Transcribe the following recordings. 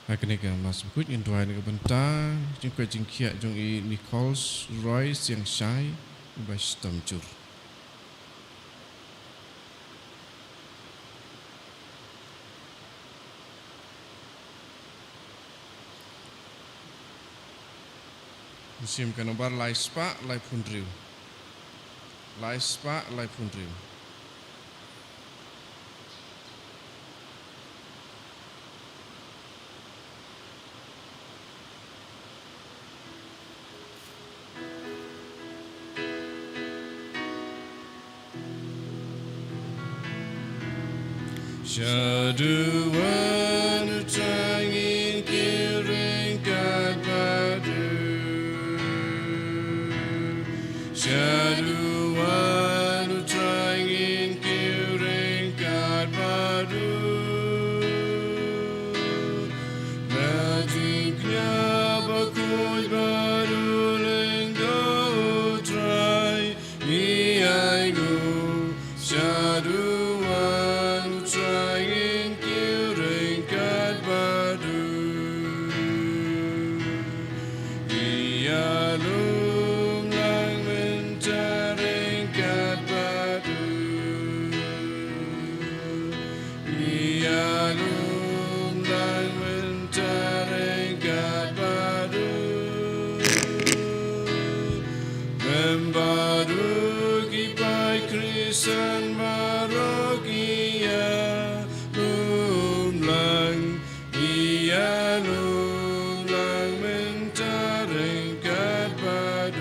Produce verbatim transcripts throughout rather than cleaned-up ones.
Ha kane ka Mass Bakhuid ngin duwai na ka bynta jingkoit jingkhiah jong i Nichols Roy Siangshai, ba shitom jur. Mynsiem ka nombar lai spah laiphew hynriew. Lai spah laiphew hynriew. Shaduwan u Trai ngin kiew ryngkat bad u. Shaduwan u Trai ngin kiew ryngkat bad u. Na jingkñia bakhuid bad u lyngdoh u Trai, ngi ainguh shaduwan u Trai ngin kiew ryngkat bad u. Ïa lum lang mynta ryngkat bad u. Ïa lum lang mynta ryngkat bad u. Lem bad u ki paid Khristan baroh, ïa lum lang, ïa lum lang mynta ryngkat bad u.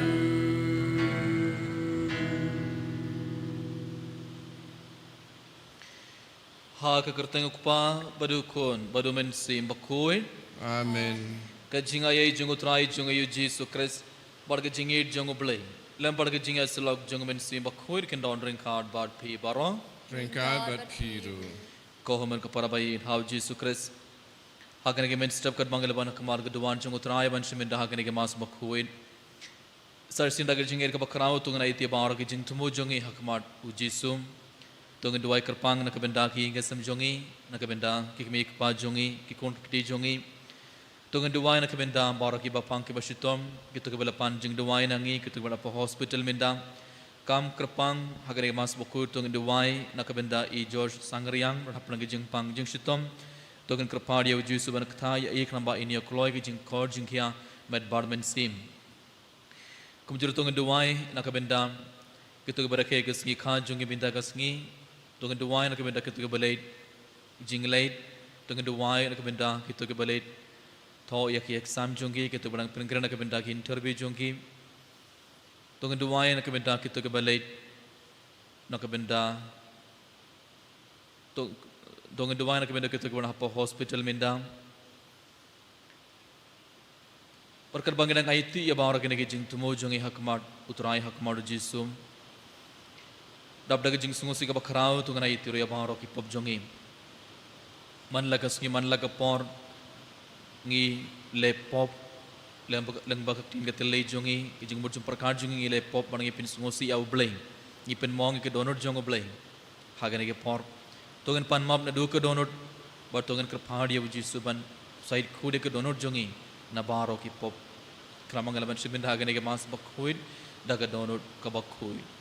Ha ka kyrteng u Kpa, bad u Khun, bad u Mynsiem Bakhuid. Amen. Ka jingaiei jong u Trai jong ngi u Jisu Khrist, bad ka jingïeid jong u Blei, lem bad ka jingïasyllok jong u Mynsiem Bakhuid, kin don ryngkat bad phi baroh. Ryngkat bad phi ruh. Ko hynmen ko para ba ïeit ha u Jisu Khrist, ha kane ka mynstep katba ngi la wan ha khmat ka duwan jong u Trai ban shim bynta ha kane ka Mass Bakhuid, sa shisien da ka jingïeit kaba khraw, to ngin aiti baroh ki jingthmu jong ngi ha khmat u Jisu. To ngin duwai kyrpang na ka bynta ki ïing ki sem jong ngi, na ka bynta ki kmie ki kpa jong ngi, ki khun ki kti jong ngi. To ngin duwai na ka bynta baroh ki bapang ki bashitom, kito kiba la pan jingduwai na ngi, kito kiba la hapoh hospital mynta. Kam kyrpang ha kane ka Mass Bakhuid, to ngin duwai na ka bynta i George Sangriang, ba la hap na ka jingpang jingshitom. To ngin kyrpad ïa u Jisu ban kta ïa i khnang ba in ïoh kloi ka jingkor jingkhiah met bad mynsiem. Kumjuh ruh to ngin duwai na ka bynta kito kiba rakhe ka sngi kha jong ngi mynta ka sngi. To ngin duwai na ka bynta kito kiba leit jingleit. To ngin duwai na ka bynta kito kiba leit thoh ïa ki exam jong ki, kito kiba dang pynkren na ka bynta ki interview jong ki. To ngin duwai na ka bynta kito kiba leit na ka bynta To, to ngin duwai na ka bynta kito kiba na hapoh hospital mynta. Bad katba ngi dang aiti ïa baroh kine ki jingthmu jong ngi ha khmat u Trai, ha khmat u Jisu, dap da ka jingsngewsih kaba khraw to ngin aiti ruh ïa baroh ki pop jong ngi. Man la ka sngi man la ka por ngi leh pop, lyngba, lyngba ka ktien ka thylliej jong ngi, ka jingmut jingpyrkhat jong ngi, ngi leh pop bad ngi pynsngewsih ïa u Blei. Ngi pynmong ïa ka dohnud jong u Blei ha kane ka por. To ngin pan map naduh ka dohnud bad to ngin kyrpad ïa u Jisu ban said khuid ïa ka dohnud jong ngi na baroh ki pop. Khnang ba ngin lah ban shim bynta ha kane ka Mass bakhuid da ka dohnud kaba khuid.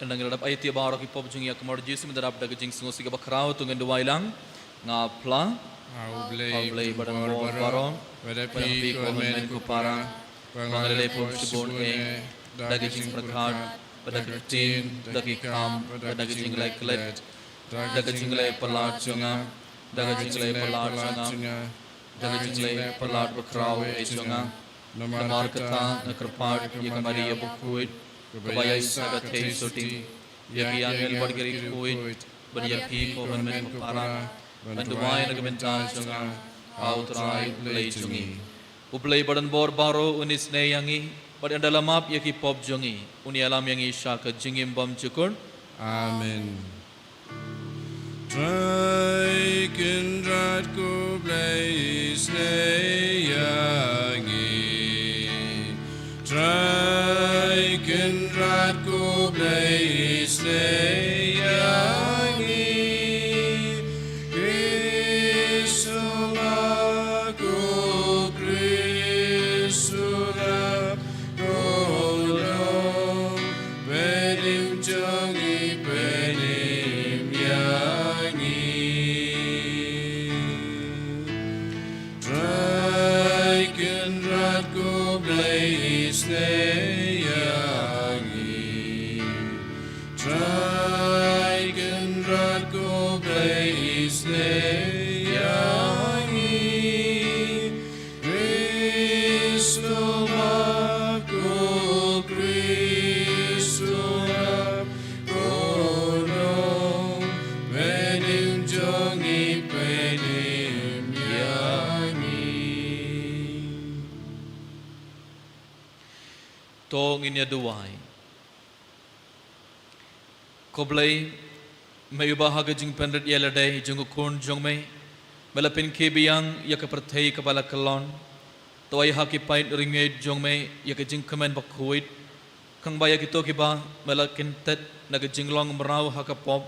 Te ngi la dep aiti ïa baroh ki pop jong ngi ha khmat u Jisu, mynta dap da ka jingsngewsih kaba khraw to ngin duwai lang. Nga phla ha u Blei, ha u Blei Badonbor baroh, bad ha phi ko hynmen ko para, ba nga la leh pop shibun eh, da ka jingpyrkhat, bad da ka ktien, da ki kam, bad da ka jingleh klet, da ka jingleh palat jong nga, da ka jingleh palat jong nga, da ka jingleh palat bakhraw eh jong nga. Namar kata nga kyrpad ïa ka Maria bakhuid, kaba ïaishah ka theisotti, ïa ki angel bad ki riewkhuid, bad ïa phi ko hynmen ko para, ban duwai na ka bynta jong nga ha U Trai Blei jong ngi. U Blei badonbor baroh un isynei ïa ngi, bad ynda la map ïa ki pop jong ngi, un ïalam ïa ngi sha ka jingim bymjukut. Amen. Trai Kynrad ko Blei isynei ïa ngi. Trai Kynrad ko Blei isynei ïa ngi. Khrist u la, ko Khrist u la, ko long pynïap jong ngi, pynïap ïa ngi. Trai Kynrad ko Blei isynei ïa ngi. Trai Kynrad ko Blei isynei ïa ngi. Khrist u la, ko Khrist u la, ko long pynïap jong ngi, pynïap ïa ngi. To ngin ïa duwai. Ko Blei, me uba ha ka jingpynrit ïa lade jong u Khun jong me, me la pynkhie biang ïa ka pyrthei kaba la kyllon. To ai ha ki paid riewngeit jong me ïa ka jingkmen bakhuid, khnang ba ïa kito kiba me la kyntait na ka jinglong mraw ha ka pop,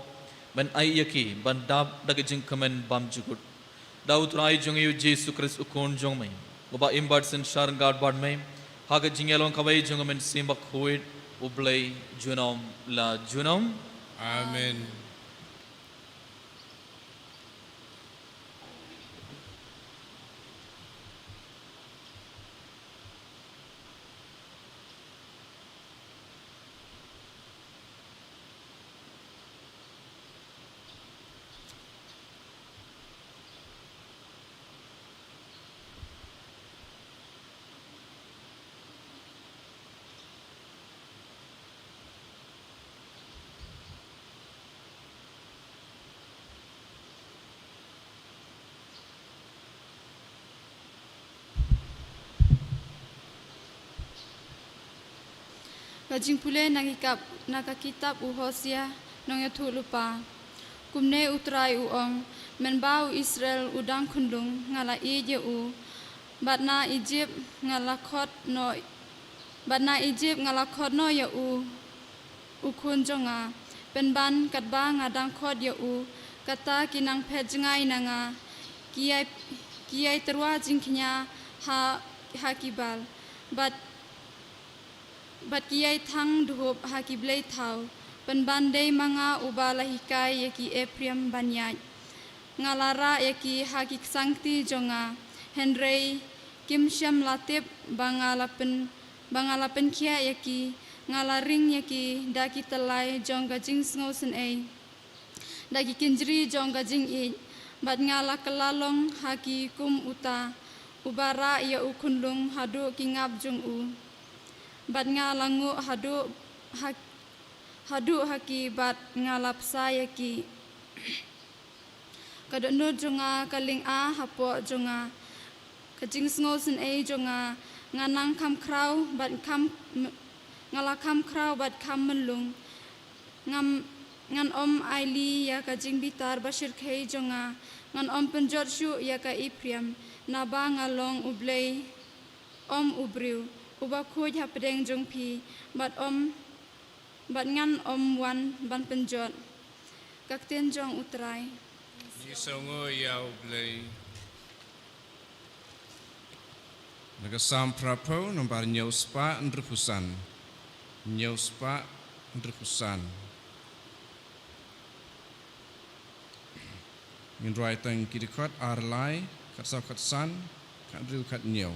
men ai ïa ki ban dap da ka jingkmen bymjukut. Da U Trai jong ngi U Jisu Khrist U Khun jong me, uba im bad synshar ryngkat bad me ha ka jingïalong kawei jong U Mynsiem Bakhuid, U Blei junom la junom. Amen. Ka jingpule na ki kap, na ka kitab u Hosea nongïathuhlypa. Kumne U Trai u ong, mynba u Israel u dang khunlung nga la ïeit ïa u, bad na Ijipt nga la khot noh, bad na Ijipt nga la khot noh ïa u, u khun jong nga. Pynban katba nga dang khot ïa u, kata ki nang phet jngai na nga, ki ïai, ki ïai tyrwa jingkñia ha, ha ki Baal, bad, bad ki ïai thang dhup ha ki blei thaw. Pynban dei ma nga uba la hikai ïa ki Ephraim ban ïaid. Nga la rah ïa ki ha ki ksangkti jong nga, hynrei kim shym la tip ba nga la pyn, ba nga la pynkhiah ïa ki. Nga la ring ïa ki da ki tyllai jong ka jingsngewsynei, da ki kynjri jong ka jingïeit, bad nga la kylla long ha ki kum uta uba rah ïa u khunlung haduh ki ngap jong u, bad nga la nguh haduh ha, haduh ha ki, bad nga la bsa ïa ki. Ka dohnud jong nga ka lynga hapoh jong nga, ka jingsngewsynei jong nga, nga nang kham khraw bad kham, nga la kham khraw bad kham mynlung. Ngam, ngan ym ailad ïa ka jingbitar bashyrkhei jong nga, ngan ym pynjot shuh ïa ka Ephraim, naba nga long U Blei, ym u briew, uba khuid hapdeng jong phi, bad ym, bad ngan ym wan ban pynjot. Ka ktien jong U Trai. Ngi sngew ïa U Blei. Na ka Salm phraphew, nambar hynñiew spah hynriewphew san. Hynñiew spah hynriewphew san. Ngin rwai tang ki dkhot ar lai, khatsaw khatsan, khathynriew khathynñiew.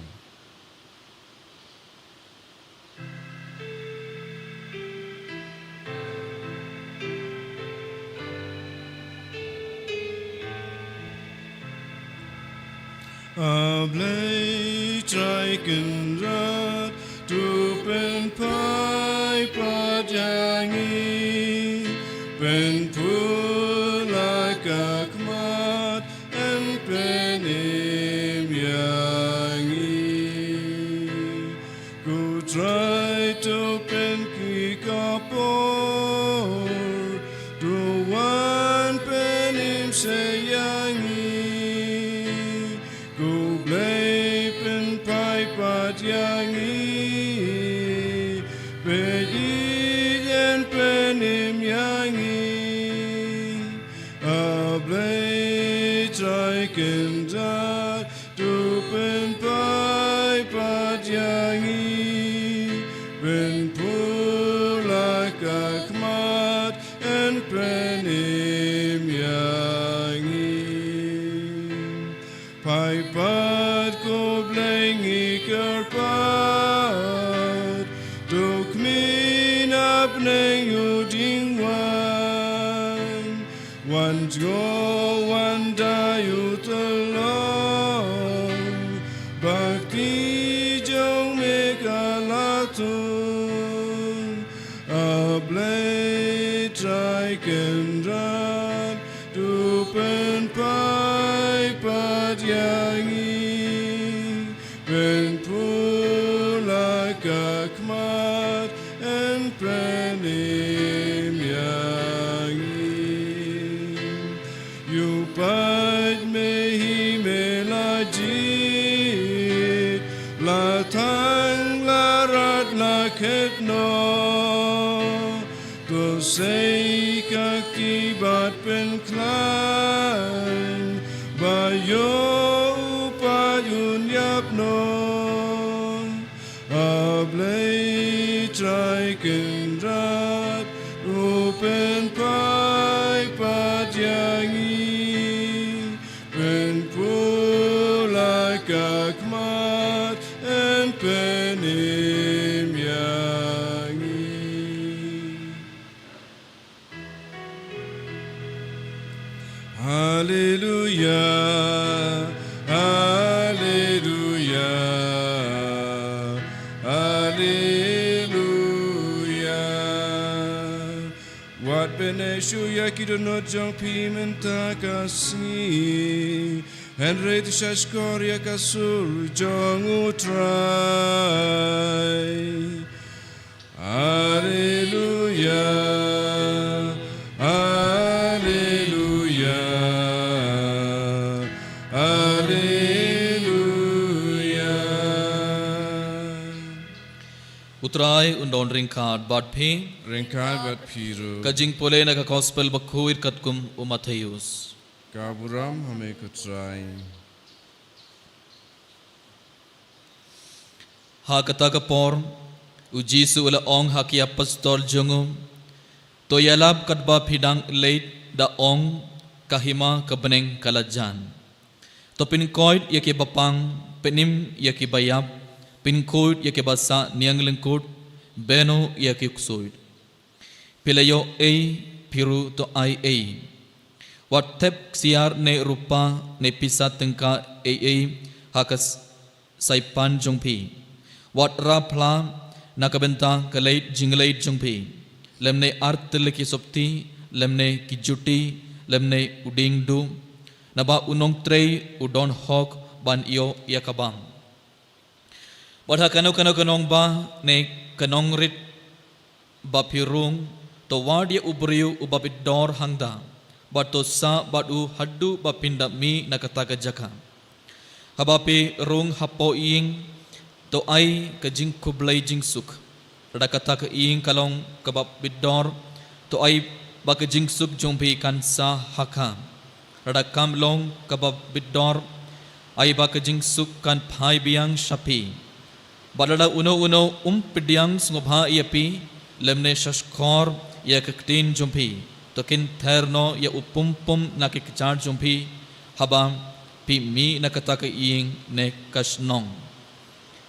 A Blei Trai Kynrad, to pynphai pat ïa ngi, pynpula ka khmat, yn pynim ïa ngi. Ko Trai, to pynkhreh ka por, to wan pynim sha ïa ngi. Ko Blei, pynphai pat ïa ngi, peit, yn pynim ïa ngi. A Blei Trai Kynrad, to pynphai pat ïa ngi, pynpula ka khmat, yn pynim ïa ngi. Phai pat, ko Blei, ngi kyrpad, to khmih na bneng u diengwan, wan jngoh, wan da ïa u tyllong, ba ka kti jong me ka la thung. A Blei Trai Kynrad, to pynphai pat ïa ngi, pynpula ka khmat, yn pynim ïa ngi. Ïoh peit, me hi me la jied, la thang, la rat, la khet noh. To sei ka kti bad pynkhlaiñ, ba ïoh u paid un ïap noh. A Blei Trai Kynrad, to pynphai pat ïa ngi, pynpula ka khmat, yn pynim ïa ngi. Haleluya, haleluya, haleluya. Wat pyneh shuh ïa ki dohnud jong phi mynta ka sngi, hynrei to shahshkor ïa ka sur jong U Trai. Haleluya, haleluya, haleluya. U Trai un don ryngkat bad phi. Ryngkat bad phi ruh. Ka jingpule na ka Gospel bakhuid katkum u Mathaios. Ka burom ha me ko Trai. Ha kata ka por, u Jisu u la ong ha ki apostol jong u, to ïalap katba phi dang leit, da ong, ka hima ka bneng ka la jan. To pynkoit ïa ki bapang, pynim ïa ki baïap, pynkhuid ïa ki basah niang lyngkut, beh noh ïa ki ksuid. Phi la ïoh ei, phi ruh to ai ei. Wat thep ksiar ne rupa ne pisa tyngka ei ei ha ka s-, saipan jong phi. Wat rah phla na ka bynta ka leit jingleit jong phi, lymne artylli ki sopti, lymne ki juti, lymne u dieng duh, naba u nongtrei u don hok ban ïoh ïa kaba. Bad ha kano kano ka nongbah ne ka nongrit ba phi rung, to wad ïa u briew uba bit dor hangta, bad to sah bad u haduh ba phin da mih na kata ka jaka. Haba phi rung hapoh ïing, to ai ka jingkhublei jingsuk. Lada kata ka ïing ka long kaba bit dor, to ai ba ka jingsuk jong phi kan sah ha ka. Lada kam long kaba bit dor, ai ba ka jingsuk kan phai biang sha phi. Bad lada uno uno um pdiang sngewbha ïa phi, lymne shahshkor ïa ka ktien jong phi, to kynther noh ïa u pum pum na ki kjat jong phi, haba phi mih na kata ka ïing ne ka shnong.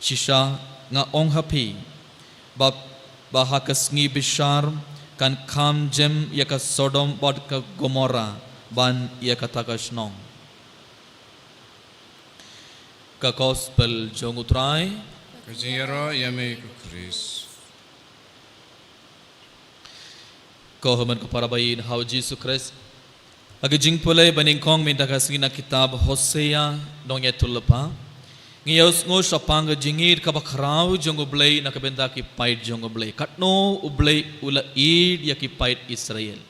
Shisha nga ong ha phi, ba, ba ha ka sngi bishar kan kham jem ïa ka Sodom bad ka Gomora ban ïa kata ka shnong. Ka Gospel jong U Trai. Ka jingïaroh ïa me ko Khrist. Ko hynmen ko para ba ïeit ha U Jisu Khrist. Ha ka jingpule ba nyngkong mynta ka sngi na kitab Hosea nongïathuhlypa, ngi ïohsngew shaphang ka jingïeit kaba khraw jong U Blei na ka bynta ki paid jong U Blei. Katno U Blei u la ïeit ïa ki paid Israel.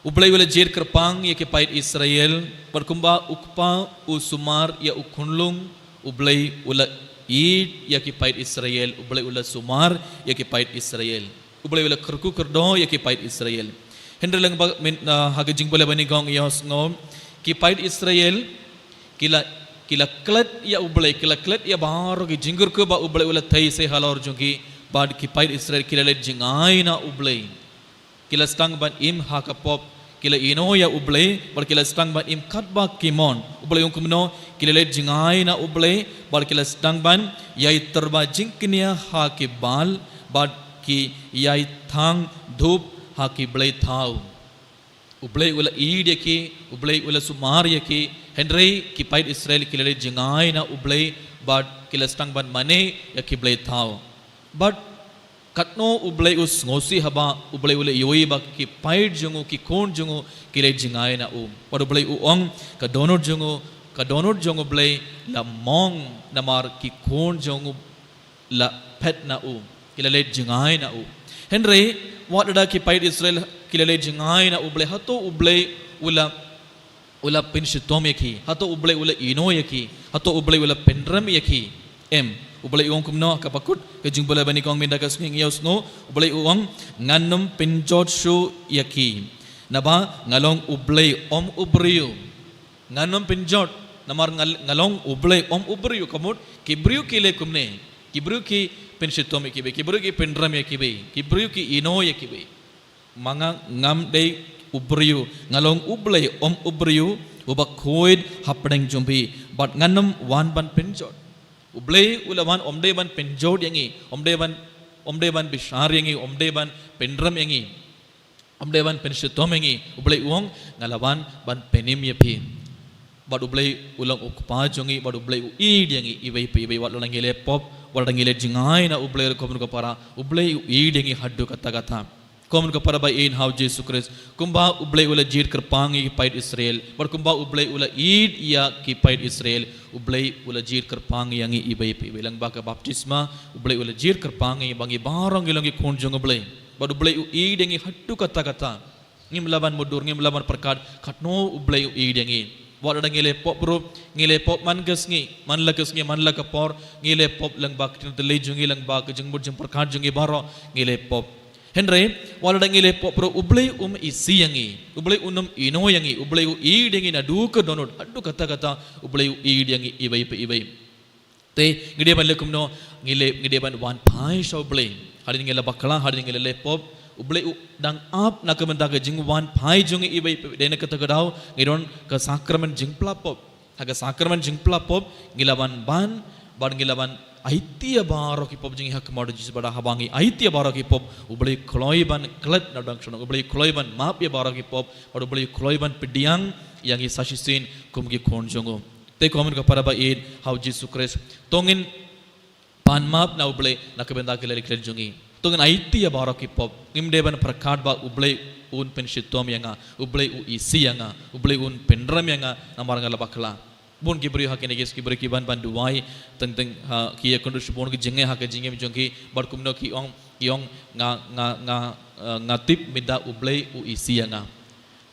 U Blei u la jied kyrpang ïa ki paid Israel, bad kumba u kpa u sumar ïa u khunlung, U Blei u la ïeit ïa ki paid Israel, U Blei u la sumar ïa ki paid Israel. U Blei u la kyrkhu kyrdoh ïa ki paid Israel. Hynrei lyngba mynta, ah, ha ka jingpule ba nyngkong ïohsngew, ki paid Israel ki la, ki la klet ïa U Blei, ki la klet ïa baroh ki jingkyrkhu ba U Blei u la theh sei halor jong ki, bad ki paid Israel ki la leit jngai na U Blei. Ki la sdang ban im ha ka pop, ki la ïehnoh ïa U Blei, bad ki la sdang ban im katba ki mon. U Blei u ong kumno, ki la leit jngai na U Blei, bad ki la sdang ban ïai tyrba jingkñia ha ki Baal, bad ki ïai thang dhup ha ki blei thaw. U Blei u la ïeit ïa ki, U Blei u la sumar ïa ki, hynrei ki paid Israel ki la leit jngai na U Blei, bad ki la sdang ban mane ïa ki blei thaw. Bad katno U Blei u sngewsih haba U Blei u la ïohi ba ki paid jong u, ki khun jong u ki leit jngai na u. Bad U Blei u ong, ka dohnud jong u, ka dohnud jong U Blei la mong namar ki khun jong u la phet na u, ki la leit jngai na u. Hynrei wat lada ki paid Israel ki la leit jngai na U Blei, hato U Blei u la, u la pynshitom ïa ki? Hato U Blei u la ïehnoh ïa ki? Hato U Blei u la pynrem ïa ki? Em, U Blei u ong kumno ha kaba kut ka jingpule ba nyngkong mynta ka sngi ngi ïohsngew, U Blei u ong, ngan ym pynjot shuh ïa ki. Naba nga long U Blei, ym u briew. Ngan ym pynjot, namar nga, nga long U Blei, ym u briew. Ka mut ki briew ki leh kumne. Ki briew ki pynshitom ïa kiwei, ki briew ki pynrem ïa kiwei, ki briew ki ïehnoh ïa kiwei. Ma nga ngam dei u briew, nga long U Blei, ym u briew, uba khuid hapdeng jong phi, bad ngan ym wan ban pynjot. U Blei u la wan ym dei ban pynjot ïa ngi, ym dei ban, ym dei ban bishar ïa ngi, ym dei ban pynrem ïa ngi. Ym dei ban pynshitom ïa ngi, U Blei u ong, nga la wan ban pynim ïa phi. Bad U Blei u long U Kpa jong ngi, bad U Blei u ïeit ïa ngi iwei pa iwei, wat lada ngi leh pop, wat lada ngi leh jngai na U Blei, ko hynmen ko para, U Blei u ïeit ïa ngi haduh katta katta. Ko hynmen ko para ba ïeit ha U Jisu Khrist, kumba U Blei u la jied kyrpang ïa ki paid Israel, bad kumba U Blei u la ïeit ïa ki paid Israel, U Blei u la jied kyrpang ïa ngi iwei pa iwei. Lyngba ka baptisma, U Blei u la jied kyrpang ïa ngi ba ngi baroh ngi long ki khun jong U Blei. Bad U Blei u ïeit ïa ngi haduh katta katta. Ngim lah ban mutdur, ngim lah ban pyrkhat katno U Blei u ïeit ïa ngi. Wat lada ngi leh pop ruh, ngi leh pop man ka sngi, man la ka sngi, man la ka por, ngi leh pop lyngba ka ktien tylli jong ngi, lyngba ka jingmut jingpyrkhat jong ngi baroh, ngi leh pop. Hynrei wat lada ngi leh pop ruh, U Blei um isih ïa ngi, U Blei un ym ïehnoh ïa ngi, U Blei u ïeit ïa ngi naduh ka dohnud haduh katta katta, U Blei u ïeit ïa ngi iwei pa iwei. Te ngi dei ban leh kumno? Ngi leh, ngi dei ban wan phai sha U Blei. Hadien ngi la bakla, hadien ngi la leh pop, U Blei u dang ap na ka bynta ka jingwan phai jong ngi iwei pa iwei. Dei na kata ka daw ngi don ka sakramen jingpla pop. Ha ka sakramen jingpla pop ngi la ban ban, bad ngi la ban aiti ïa baroh ki pop jong ngi ha khmat U Jisu, bad haba ngi aiti ïa baroh ki pop, U Blei u kloi ban klet na dang shnong, U Blei u kloi ban map ïa baroh ki pop, bad U Blei u kloi ban pdiang ïa ngi sa shisien kum ki khun jong u. Te ko hynmen ko para ba ïeit ha U Jisu Khrist, to ngin pan map na U Blei na ka bynta ki lad ki klet jong ngi. To ngin aiti ïa baroh ki pop. Ngim dei ban pyrkhat ba U Blei un pynshitom ïa nga, U Blei u isih ïa nga, U Blei un pynrem ïa nga namar nga la bakla. Bun ki briew ha kine ki, ki briew ki wan ban duwai, teng teng ha ki ïakynduh shibun ki jingeh ha ka jingim jong ki, bad kumno ki ong, ki ong, nga, nga, nga, eh, nga tip mynta U Blei u isih ïa nga.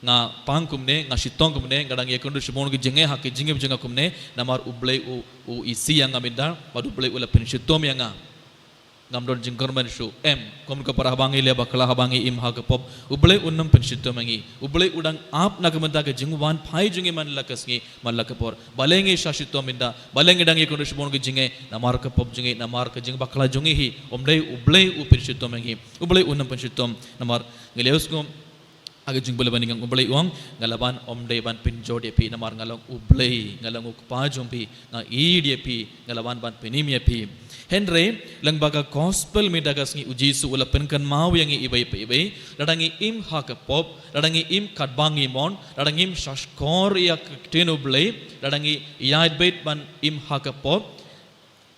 Nga pang kumne, nga shitom kumne, nga dang ïakynduh shibun ki jingeh ha ka jingim jong nga kumne, namar U Blei u, u isih ïa nga mynta, bad U Blei u la pynshitom ïa nga. Ngam don jingkyrmen shuh. Em, ko hynmen ko para, haba ngi leh bakla, haba ngi im ha ka pop, U Blei un ym pynshitom ïa ngi. U Blei u dang ap na ka bynta ka jingwan phai jong ngi man la ka sngi, man la ka por. Balei ngi sah shitom mynta, balei ngi dang ïakynduh shibun ki jingeh, namar ka pop jong ngi, namar ka jingbakla jong ngi hi. Ym dei U Blei u pynshitom ïa ngi. U Blei un ym pynshitom, namar ngi la ïohsngew Ha ka jingbulei banyngkong U Blei u ong, nga la wan ym dei ban pynjot ïa phi namar nga long U Blei, nga long U Kpa jong phi, nga ïeit ïa phi, nga la wan ban pynim ïa phi. Hynrei lyngba ka gospel mynta ka sngi U Jisu u la pynkynmaw ïa ngi iwei pa iwei, lada ngi im ha ka pop, lada ngi im katba ngi mon, lada ngi im shahshkor ïa ka ktien U Blei, lada ngi ïaid beit ban im ha ka pop,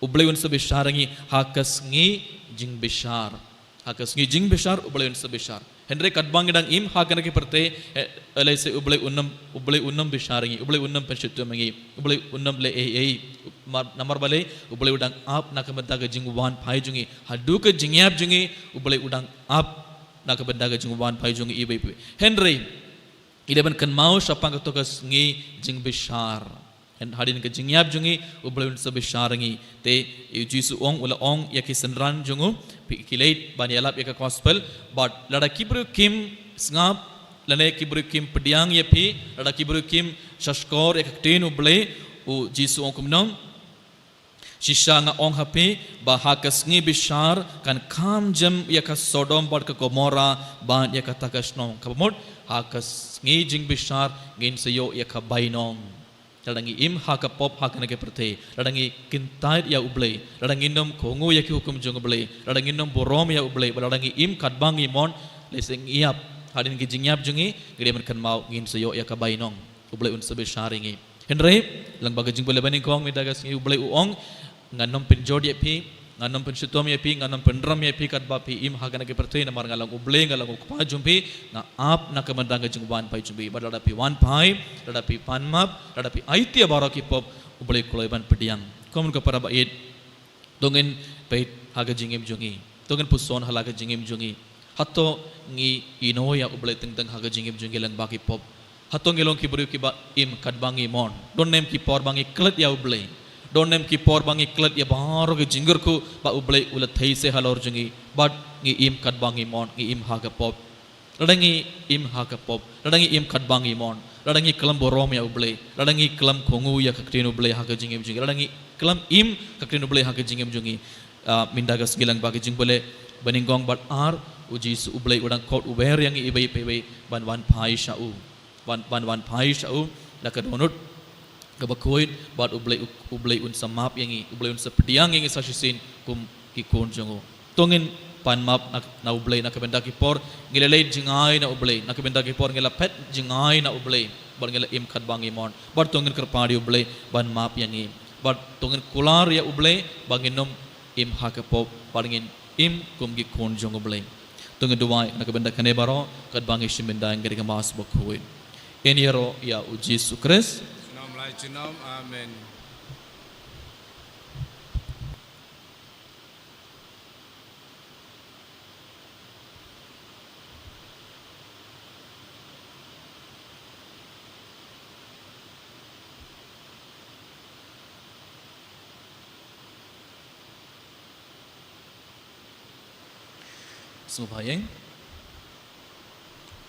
U Blei un sa bishar ïa ngi ha ka sngi jingbishar. Ha ka sngi jingbishar U Blei un sa bishar. Hynrei katba ngi dang im ha kane ka pyrthei, eh, lehse U Blei un ym, U Blei un ym bishar ïa ngi, U Blei un ym pynshitom ïa ngi, U Blei un ym leh ei ei. Mar, namar balei? U Blei u dang ap na ka bynta ka jingwan phai jong ngi. Haduh ka jingïap jong ngi U Blei u dang ap na ka bynta ka jingwan phai jong ngi iwei pa iwei. Hynrei ngi dei ban kynmaw shaphang kato ka sngi jingbishar. Hadien ka jingïap jong ngi U Blei un sa bishar ïa ngi. Te U Jisu u ong, u la ong ïa ki synran jong u, phi, ki leit ban ïalap ïa ka gospel. Bad lada ki briew kim sngap, lane ki briew kim pdiang ïa phi, lada ki briew kim shahshkor ïa ka ktien U Blei, U Jisu u ong kumno? Shisha nga ong ha phi ba ha ka sngi bishar kan kham jem ïa ka Sodom bad ka Gomora bad ïa kata ka shnong. Kaba mut, ha ka sngi jingbishar ngin sa ïoh ïa ka bainong. Lada ngi im ha ka pop ha kane ka pyrthei, lada ngi kyntait ïa U Blei, lada ngin ym kohnguh ïa ki hukum jong U Blei, lada ngin ym burom ïa U Blei, bad lada ngi im katba ngi mon, lehse ngi ïap. Hadien ka jingïap jong ngi, ngi dei ban kynmaw ngin sa ïoh ïa ka bainong. U Blei un sa bishar ïa ngi. Hynrei lyngba ka jingbulei banyngkong mynta ka sngi U Blei u ong, ngan ym pynjot ïa phi, ngan ym pynshitom ïa phi, ngan ym pynrem ïa phi katba phi im ha kane ka pyrthei namar nga long U Blei, nga long U Kpa jong phi, nga ap na ka bynta ka jingwan phai jong phi. Bad lada phi wan phai, lada phi pan map, lada phi aiti ïa baroh ki pop, U Blei u kloi ban pdiang. Ko mon ko para baieit, to ngin peit ha ka jingim jong ngi. To ngin puson ha la ka jingim jong ngi. Hato ngi ïehnoh ïa U Blei teng teng ha ka jingim jong ngi lyngba ki pop? Hato ngi long ki briew kiba im katba ngi mon? Don ne em ki por ba ngi klet ïa U Blei? Don ne em ki por ba ngi klet ïa baroh ki jingkyrkhu ba U Blei u la theisit halor jong ngi? Bad ngi im katba ngi mon, ngi im ha ka pop. Lada ngi im ha ka pop, lada ngi im katba ngi mon, lada ngi khlem burom ïa U Blei, lada ngi khlem kohnguh ïa ka ktien U Blei ha ka jingim jong ngi, lada ngi khlem im ka ktien U Blei ha ka jingim jong ngi, ah, mynta ka sngi lyngba ka jingbulei banyngkong bad ar, U Jisu U Blei u dang khot u wer ïa ngi iwei pa iwei ban wan phai sha u. Ban, ban wan phai sha u da ka dohnud kaba khuid, bad U Blei, U Blei un sa map ïa ngi, U Blei un sa pdiang ïa ngi sa shisien kum ki khun jong u. To ngin pan map na, na U Blei na ka bynta ki por ngi la leit jngai na U Blei, na ka bynta ki por ngi la phet jngai na U Blei, bad ngi la im katba ngi mon. Bad to ngin kyrpad ïa U Blei ban map ïa ngi. Bad to ngin kular ïa U Blei ba ngin ym im ha ka pop, bad ngin im kum ki khun jong U Blei. To ngin duwai na ka bynta kane baroh katba ngi shim bynta ïa ka Mass bakhuid. Yn ïaroh ïa U Jisu Khrist. Junom la junom. Amen. Sngewbha ïa.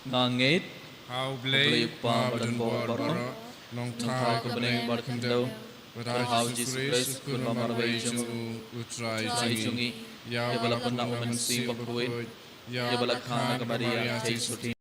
Nga ngeit ha U Blei, U Kpa badonbor baroh, Nongthaw ka bneng bad ka khyndew, bad ha U Jisu Khrist, U Khun ba marwei jong u, U Trai jong ngi. Ïa uba la pynah U Mynsiem Bakhuid, ïa uba la kha na ka Maria theisotti.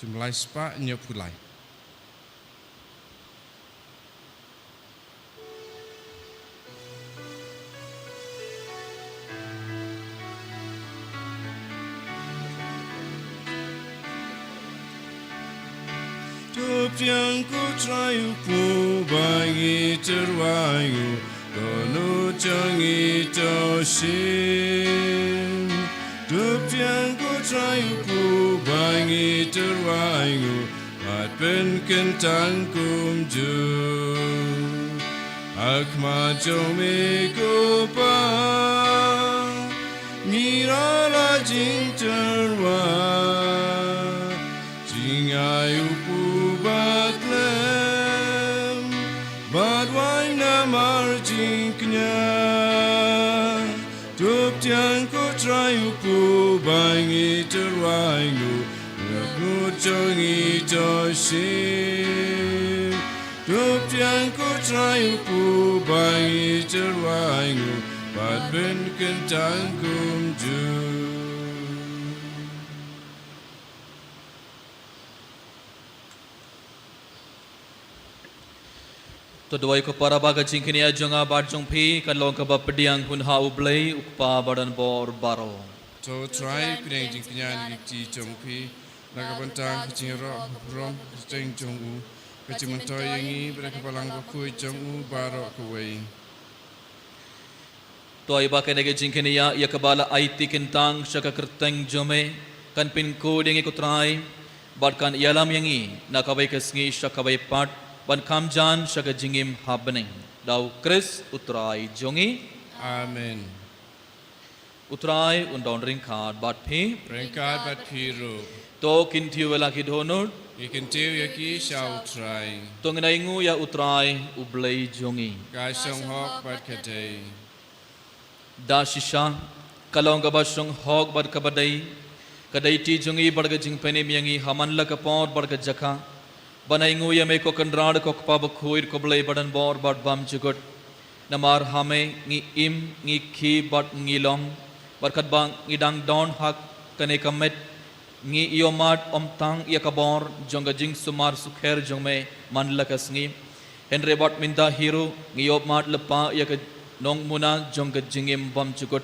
Shim lai spah hynñiew phew lai. To pdiang ko Trai u Kpu ba ngi tyrwa ïa u, dohnud jong ngi to shim. To pdiang ko Trai u Kpu ba ngi tyrwa ainguh bad pynkyntang kumjuh. Ha khmat jong me ko Pa ngi rai la jingtyrwa, jingai u Kpu ba khlem bad wai namar jingkñia. To pdiang ko Trai u Kpu ba ngi tyrwa ainguh, ngut jong ngi to shim. To pdiang ko Trai u Kpu ba ngi tyrwa ainguh bad pynkyntang kumjuh. To duwai ko para ba ka jingkñia jong nga bad jong phi kan long kaba pdiang hun ha U Blei U Kpa badonbor baroh. To Trai pdiang jingkñia na ki kti jong phi na ka bynta ka jingïaroh burom kyrteng jong u, ka jingmyntoi ïa ngi bad ka balang bakhuid jong u baroh kawei. To ai ba kane ka jingkñia ïa kaba la aiti kyntang sha ka kyrteng jong me kan pynkhuid ïa ngi ko Trai bad kan ïalam ïa ngi na kawei ka sngi sha kawei pat ban kham jan sha ka jingim ha bneng. Da U Khrist U Trai jong ngi. Amen. U Trai un don ryngkat bad phi. Ryngkat bad phi ruh. To kyntiew ïa la ki dohnud. Ngi kyntiew ïa ki sha U Trai. To ngin ainguh ïa U Trai U Blei jong ngi. Ka shong hok bad ka dei. Da shisha ka long kaba shong hok bad kaba dei, ka dei ti jong ngi bad ka jingpynim ïa ngi ha man la ka por bad ka jaka ban ainguh ïa me ko Kynrad ko Kpa bakhuid ko Blei badonbor bad bymjukut. Namar ha me ngi im, ngi khih bad ngi long, bad katba ngi dang don ha kane ka met ngi ïohmad ym tang ïa ka bor jong ka jingsumar sukher jong me man la ka sngi, hynrei bad mynta hi ruh ngi ïohmad lypa ïa ka nongmuna jong ka jingim bymjukut.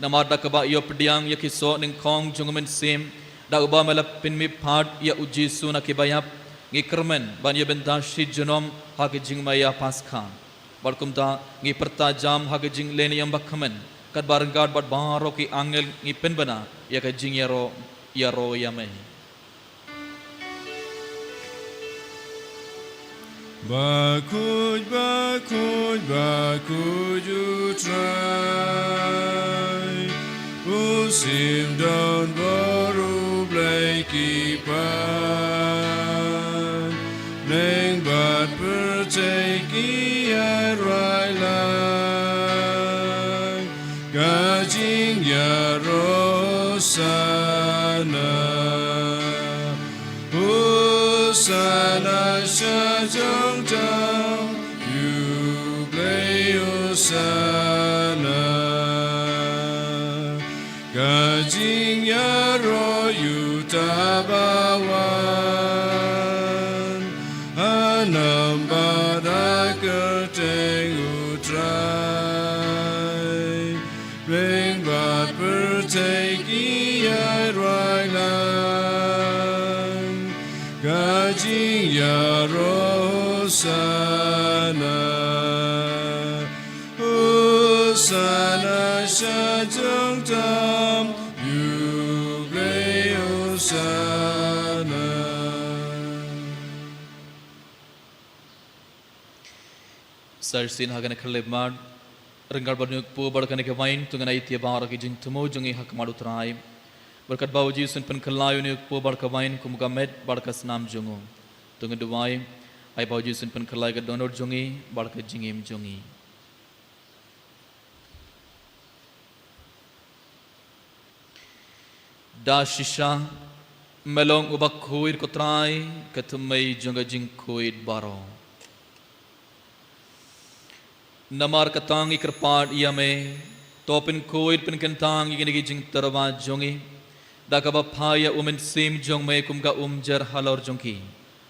Namar da kaba ïoh pdiang ïa ki soh nyngkong jong U Mynsiem, da uba me la pynmihpat ïa U Jisu na kiba ïap, ngi kyrmen ban ïa bynta shi junom ha ka jingma ïa Paskha. Bad kumta ngi pyrta jam ha ka jingleh niam bakmen, katba ryngkat bad baroh ki angel ngi pynbna ïa ka jingïaroh, ïaroh ïa me. Bakhuid, bakhuid, bakhuid U Trai, u Syiem donbor U Blei ki pan, bneng bad pyrthei ki ïaroh lang. Ka jingïaroh Hosana, Hosana sha jong tam ïa U Blei Hosana. Ka jingïaroh ïa uta ba wan ha namar ba kyrteng U Trai. Bneng bad pyrthei ki ïaroh lang. Ka jingïaroh Hosana, Hosana sha jong tam ïa U Blei Hosana. Sa shisien ha kane ka khyllipmat, ryngkat bad une u kpu bad kane ka wain, to ngin ïa ïeit baroh ki jingthmu jong ngi ha khmat U Trai. Bad katba U Jisu un pynkylla ïa une u kpu bad ka wain kum ka met bad ka snam jong u, to ngin duwai. Ai ba U Jisu un pynkylla ïa ka dohnud jong ngi bad ka jingim jong ngi. Da shisha me long uba khuid ko Trai, ka thymmei jong ka jingkhuid baroh. Namar kata ngi kyrpad ïa me, to pynkhuid pynkyntang ïa kine ki jingtyrwa jong ngi da kaba phah ïa U Mynsiem jong me kum ka umjer halor jong ki,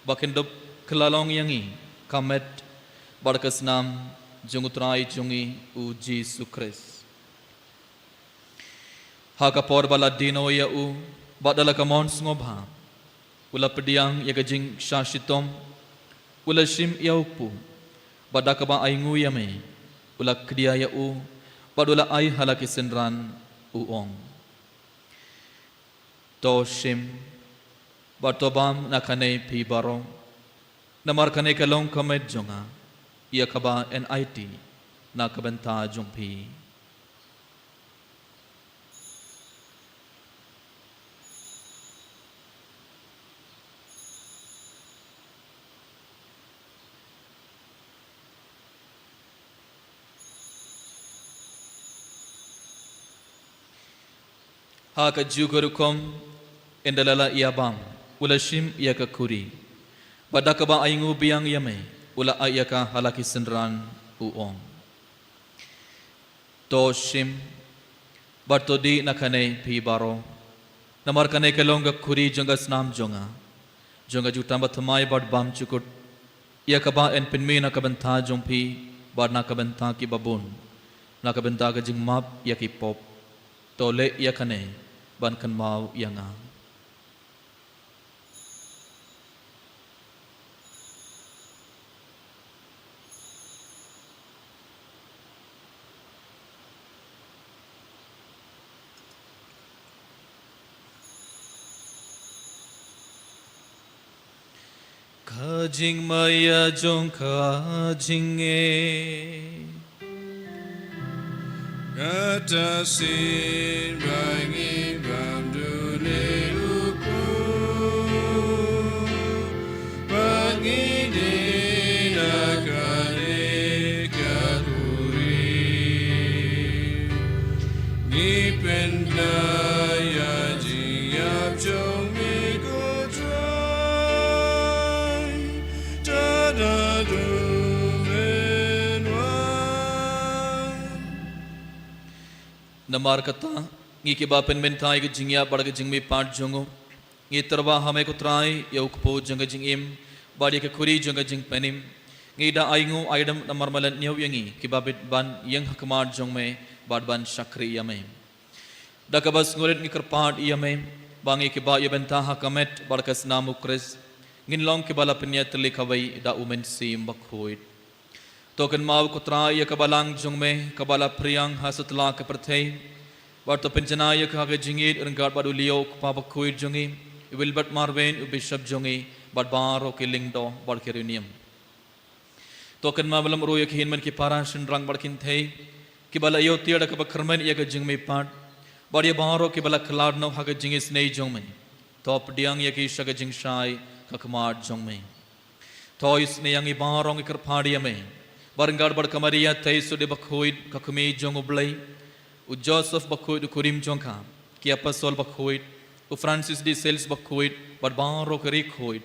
ba kin dup kylla long ïa ngi ka met bad ka snam jong U Trai jong ngi U Jisu Khrist. Ha ka por ba la die noh ïa u bad da la ka mon sngewbha, u la pdiang ïa ka jingshah shitom, u la shim ïa u kpu, bad da kaba ainguh ïa me, u la khdia ïa u bad u la ai ha la ki synran, u ong: To shim, bad to bam na kane phi baroh. Namar kane ka long ka met jong nga, ïa kaba yn aiti na ka bynta jong phi. Ha kajuh ka rukom, ynda la lah ïa bam, u la shim ïa ka khuri. Bad da kaba ainguh biang ïa me, u la ai ïa ka ha la ki synran, u ong: To shim, bad to dih na kane phi baroh. Namar kane ka long ka khuri jong ka snam jong nga, jong ka jutang bathymmai bad bymjukut. Ïa kaba yn pynmih na ka bynta jong phi, bad na ka bynta kiba bun, na ka bynta ka jingmap ïa ki pop. To leh ïa kane ban kynmaw ïa nga. Ka jingmaïa jong ka jingngeit. Kata shisien ba ngi bam dune u Trai, ba ngi dih na kane ka khuri. Ngi pynkylla ïa ka jingïap jong me ko Trai, tad haduh men wan. Namar kata, ngi kiba pynmynta ïa ka jingïap bad ka jingmihpat jong u, ngi tyrwa ha me ko Trai, ïa u kpu jong ka jingim, bad ïa ka khuri jong ka jingpynim. Ngi da ainguh aidem namar me la ñiew ïa ngi, kiba bit ban ïeng ha khmat jong me, bad ban shakri ïa me. Da kaba sngewrit ngi kyrpad ïa me, ba ngi kiba ïa bynta ha ka met bad ka snam u Khrist, ngin long kiba la pynïatylli kawei da u Mynsiem Bakhuid. To kynmaw ko Trai ïa ka balang jong me, kaba la phriang ha satlak ka pyrthei. Bad to pynjanai ïa ka ha ka jingïeit ryngkat bad u Leo u Kpa Bakhuid jong ngi, u Wilbert Marwein, u Bishop jong ngi, bad baroh ki lyngdoh, bad ki riewniam. To kynmaw bad lem ruh ïa ki hynmen ki para shynrang bad kynthei, kiba la ïoh tiar da kaba kyrmen ïa ka jingmihpat. Bad ïa baroh kiba la kylla noh ha ka jingisynei jong me. To pdiang ïa ki sha ka jingshai, ha khmat jong me. To isynei ïa ngi baroh ngi kyrpad ïa me. Bad ryngkat bad ka Maria Theisotti Bakhuid, ka kmie jong u Blei, u Joseph Bakhuid u kurim jong ka, ki apostol bakhuid, u Francis de Sales Bakhuid, bad baroh ki riewkhuid,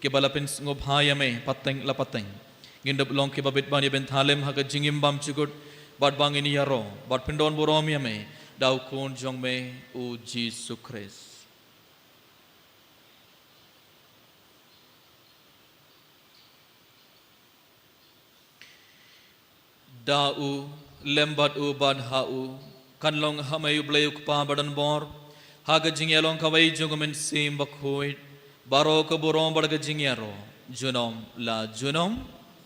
kiba la pynsngewbha ïa me, pateng la pateng. Ngin dup long kiba bit ban ïa bynta lem ha ka jingim bymjukut, bad ba ngin ïaroh, bad pyndonburom ïa me, da u Khun jong me, u Jisu Khrist. Da u, lem bad u, bad ha u, kan long ha me u Blei u Kpa badonbor, ha ka jingïalong kawei jong u Mynsiem Bakhuid, baroh ka burom bad ka jingïaroh, junom la junom.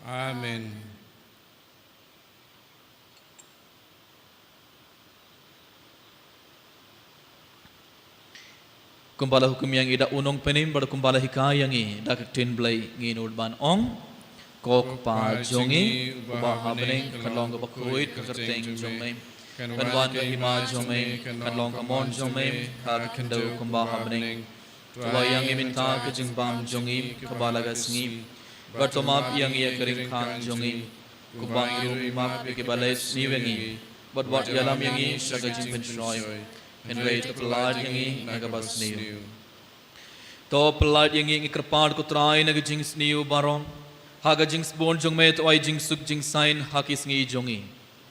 Amen. Kumba la hukum ïa ngi da u nongpynim, bad kumba la hikai ïa ngi da ka ktien Blei, ngin nud ban ong: Ko Kpa jong ngi uba ha bneng, kan long kaba khuid ka kyrteng jong me. Kan wan ka hima jong me, kan long ka mon jong me ha ka khyndew kumba ha bneng. To ai ïa ngi mynta ka jingbam jong ngi kaba la ka sngi. Bad to map ïa ngi ïa ka ringkhan jong ngi, kumba ngi ruh ngi map ïa kiba la isniew ïa ngi. Bad wat ïalam ïa ngi sha ka jingpynshoi, hynrei to pyllait ïa ngi na kaba sniew. To pyllait ïa ngi, ngi kyrpad ko Trai, na ka jingsniew baroh. Ha ka jingsbun jong me to ai jingsuk jingsain ha ki sngi jong ngi.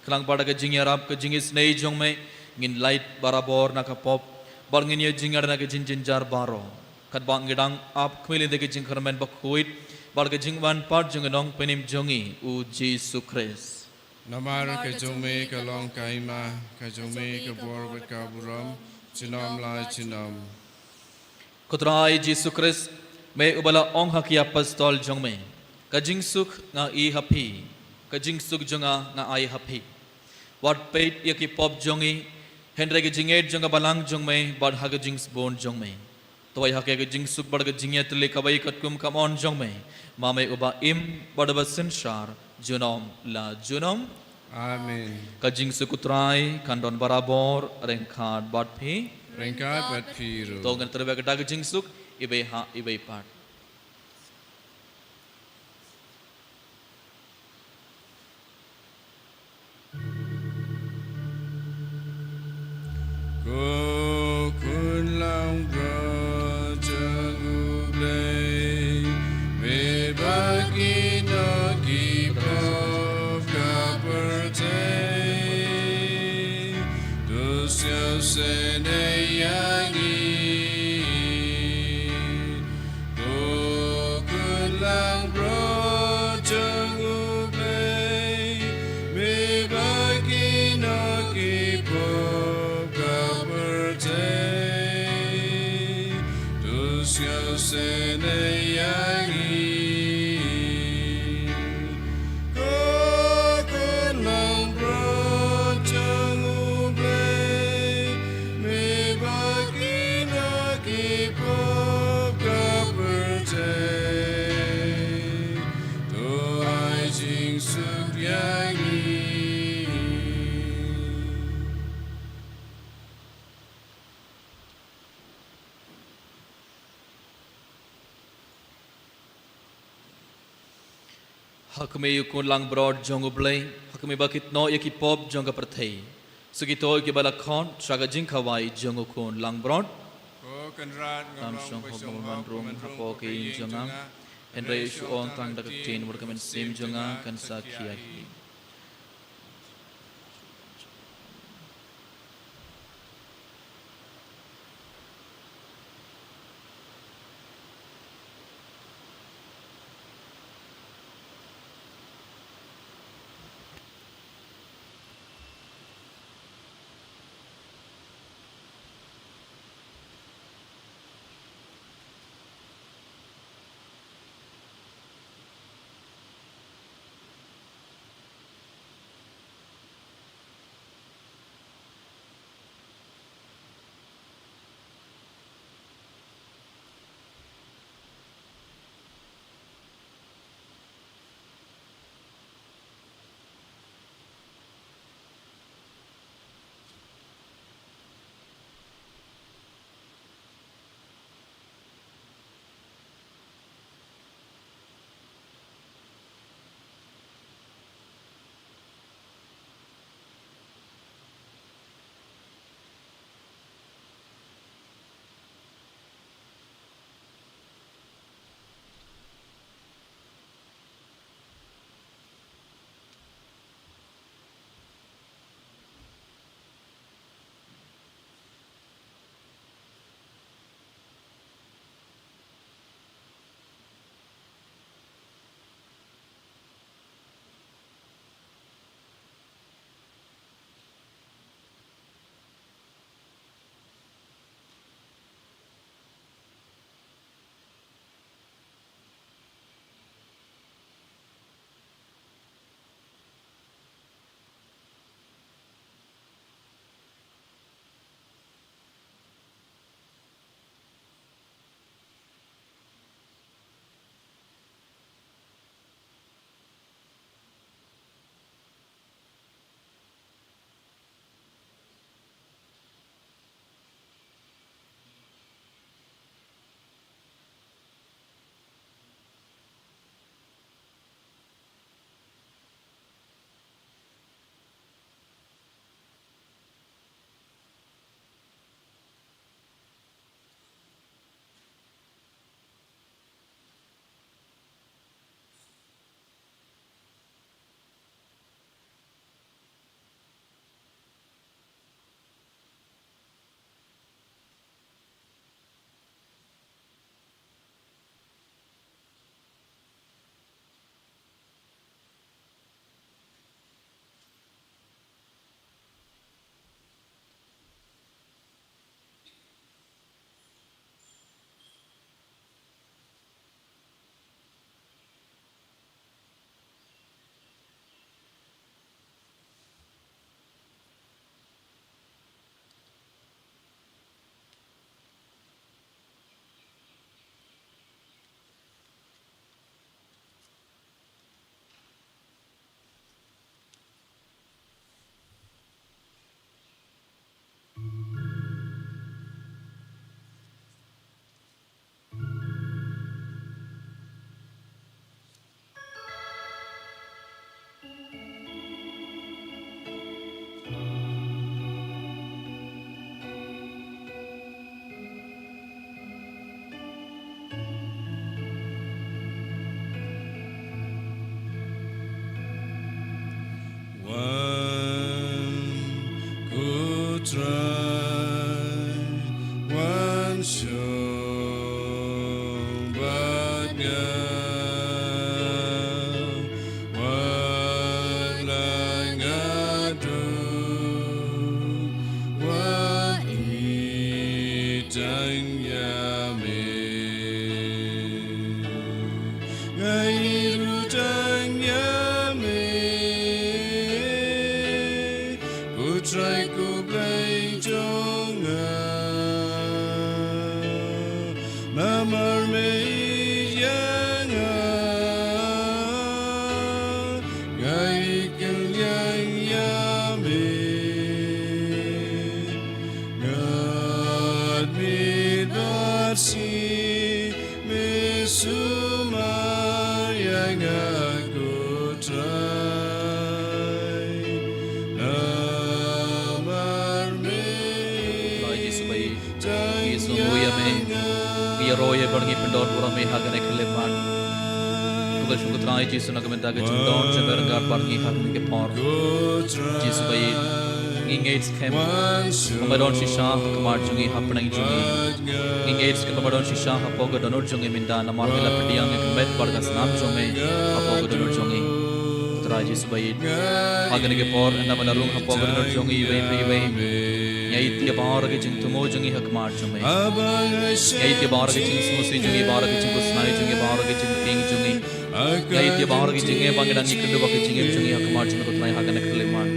Khnang ba da ka jingïarap ka jingisynei jong me, ngin lait barabor na ka pop, bad ngin ïajynjar na ka jingjynjar baroh. Katba ngi dang ap khmih lynti ka jingkyrmen bakhuid, bad ka jingwan pat jong u nongpynim jong ngi, u Jisu Khrist. Namar ka jong me ka long ka hima, ka jong me ka bor bad ka burom, junom la junom. Ko Trai Jisu Khrist, me uba la ong ha ki apostol jong me: Ka jingsuk nga ai ha phi, ka jingsuk jong nga nga ai ha phi. Wat peit ïa ki pop jong ngi, Hynrei ka jingngeit jong ka balang jong me bad ha ka jingsbun jong me, to ai ha ka jingsuk bad ka jingïatylli kaba katkum ka mon jong me, ma me uba im bad uba synshar junom la junom. Amen. Ka jingsuk U Trai kan don barabor ryngkat bad phi. Ryngkat bad phi ruh. To ngin trei bad ka jingsuk, iwei ha iwei pat. Ko khun langbrot jong U Blei, me bad kino ki pop ka pyrthei, to sngewsynei ïa ngi. Ko khun langbrot jong U Blei, me bad kino ki pop ka pyrthei, to sngewsynei ïa ngi. Ko khun langbrot jong U Blei, me bad kino ki pop ka pyrthei, to ai jingsuk ïa ngi. Ha ka me U Khun langbrot jong U Blei, ha ka me ba kit noh ïa ki pop jong ka pyrthei. Sa kito kiba la khot sha ka jingkhawai jong U Khun langbrot. Ko Kynrad, ngam shong hok, ngam wan rung hapoh ka ïing jong nga, hynrei shu ong tang da ka ktien bad ka mynsiem jong nga kan sa khia hi. Trai wan shong bad nga, wat la nga duh, wat ïeit tang ïa me. Nga ïeit ruh tang ïa me, ko Trai ko Blei jong nga. Namar me ïeit ïa nga, nga ïeit kylliang ïa me. Ngat miet bad sngi me sumar ïa nga, ko Trai. Namar me Trai Jisu ba ïeit, ngi sngewnguh ïa me, ngi ïaroh ïa ba ngi pyndon burom ïa me ha kane ka khyllipmat. Khublei shibun ko Trai Jisu na ka bynta ka jingdon jong me ryngkat bad ngi ha kane ka por. Jisu ba ïeit, ngi ngeit skhem ba me don shisha ha khmat jong ngi, ha pdeng jong ngi. Ngi ngeit skhem ba me don shisha hapoh ka dohnud jong ngi mynta, namar me la pdiang ïa ka met bad ka snam jong me hapoh ka dohnud jong ngi. Ko Trai Jisu ba ïeit, ha kane ka por ynda me la rung hapoh ka dohnud jong ngi iwei pa iwei, ngi ïeit ïa baroh ki jingthmu jong ngi ha khmat jong me. Ngi ïeit ïa baroh ki jingsngewsih jong ngi, baroh ki jingkhuslai jong ngi, baroh ki jingtieng jong ngi. Ngi ïeit ïa baroh ki jingeh ba ngi dang ïakynduh bad ki jingim jong ngi ha khmat jong me ko Trai ha kane ka khyllipmat.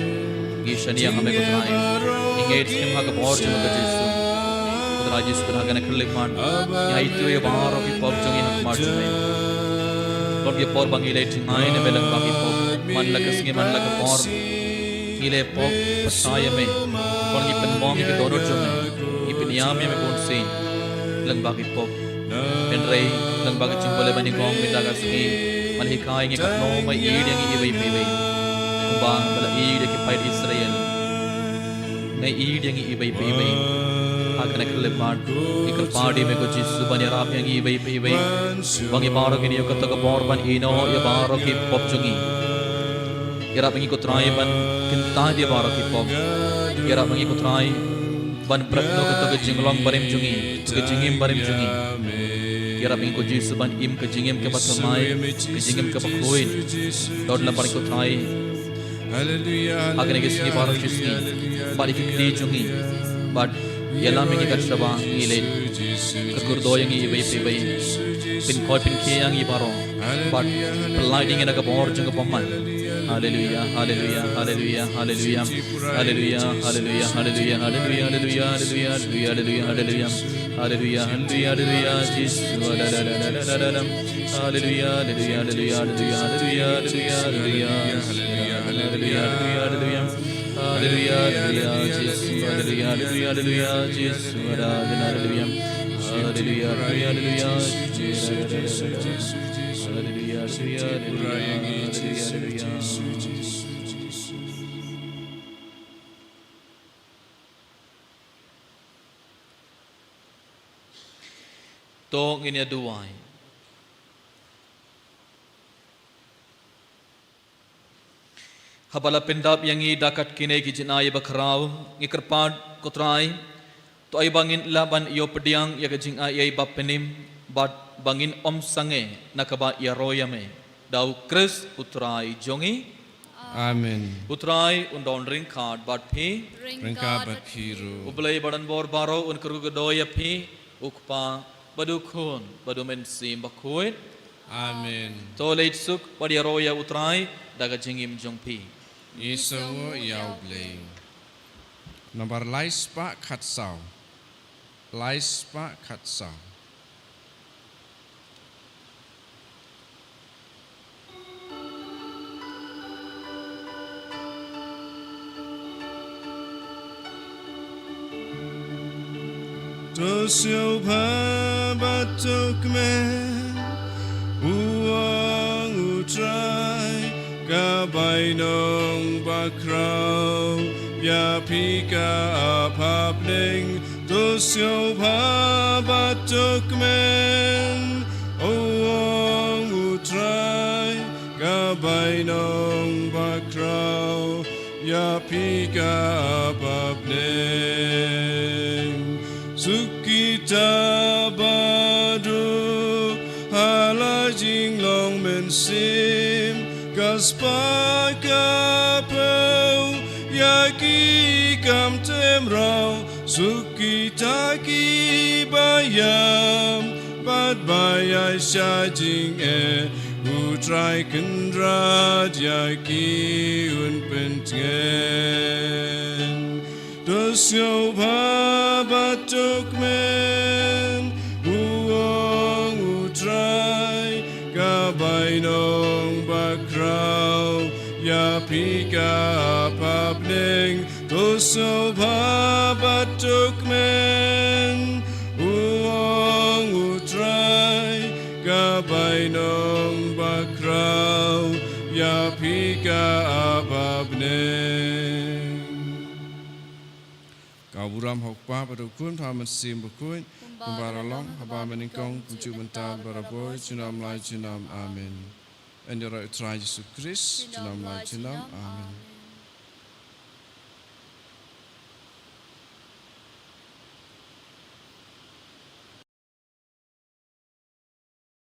Ngi shaniah ha me ko Trai. Ngi ngeit skhem ha ka bor jong me ko Jisu. Ko Trai Jisu, ha kane ka khyllipmat ngi aiti ïa baroh ki pop jong ngi ha khmat jong me. Don ki por ba ngi leh jngai ne me lyngba ki pop. Man la ka sngi man la ka por ngi leh pop pyrshah ïa me. Bad ngi pynmong ïa ka dohnud jong me, ngi pynïam ïa me bunsien lyngba ki pop. Hynrei lyngba ka jingpule ba nyngkong mynta ka sngi, me la hikai ïa ngi katno me ïeit ïa ngi iwei pa iwei. Kumba me la ïeit ïa ki paid Israel, me ïeit ïa ngi iwei pa iwei. Ha kane ka khyllipmat ngi kyrpad ïa me ko Jisu ban ïarap ïa ngi iwei pa iwei, ba ngi baroh ngin ïoh kato ka bor ban ïehnoh ïa baroh ki pop jong ngi. Ïarap ïa ngi ko Trai ban kyntait ïa baroh ki pop. Ïarap ïa ngi ko Trai ban pret noh kato ka jinglong barim jong ngi, ka jingim barim jong ngi. Ïarap ïa ngi ko Jisu ban im ka jingim kaba thymmai, ka jingim kaba khuid. Don lypa ko Trai ha kane ka sngi baroh shi sngi, bad ïa ki kti jong ngi, bad ïalam ïa ngi kat shaba ngi leit. Kyrkhu ïa ngi iwei pa iwei, pynkhuid pynkhie ïa ngi baroh, bad pyllait ïa ngi na ka bor jong ka bymman. Haleluia, haleluia, haleluia, haleluia. Haleluia, haleluia, haleluia, haleluia, haleluia, haleluia, haleluia, haleluia, haleluia. Haleluia, haleluia, haleluia, Jisu, haleluia, haleluia, haleluia, haleluia, haleluia, haleluia, Jisu, haleluia, haleluia, haleluia, Jisu, haleluia, haleluia, haleluia, Jisu, haleluia, haleluia, haleluia, haleluia, Jisu, Jisu, Jisu, Jisu, haleluia, haleluia, haleluia, haleluia, haleluia. To ngin ïa duwai. Haba la pyndap ïa ngi da kat kine ki jingai bakhraw, ngi kyrpad ko Trai, to ai ba ngin lah ban ïoh pdiang ïa ka jingai ei ba pynim, bad ba ngin ym sangeh na kaba ïaroh ïa me. Da u Khrist u Trai jong ngi. Amen. U Trai un don ryngkat bad phi. Ryngkat bad phi ruh. U Blei ba don bor baroh un kyrkhu kyrdoh ïa phi, u Kpa bad u Khun bad u Mynsiem Bakhuid. Amen. To leit suk bad ïaroh ïa u Trai da ka jingim jong phi. Ngi sngewnguh ïa u Blei. Nambar lai spah khatsaw. Lai spah khatsaw. To sngewbha bad to kmen, u ong u Trai, ka bainong bakhraw ïa phi ka ap ha bneng. To sngewbha bad to kmen, u ong u Trai, ka bainong bakhraw Ïa phi ka apapneng, suk kita ba duh ha la jinglong mynsiem, ka spah ka phew ïa ki kam tymmen raw, suk kita ki ba ïam bad ba ïaid sha jingeh, U Trai Kynrad ïa ki un pyntngen. To sngewbha bad to kmen, u ong U Trai, ka bainong bakhraw ïa phi ka apapneng. To sngewbha bad to kmen, u ong U Trai, ka bainong bakhraw ïa phi ka apapneng. Ka burom ha U Kpa bad U Khun bad U Mynsiem Bakhuid, kumba la long ha kaba nyngkong, kumjuh mynta, barabor, junom la junom. Amen. Yn ïaroh ïa U Trai Jisu Khrist, junom la junom. Amen.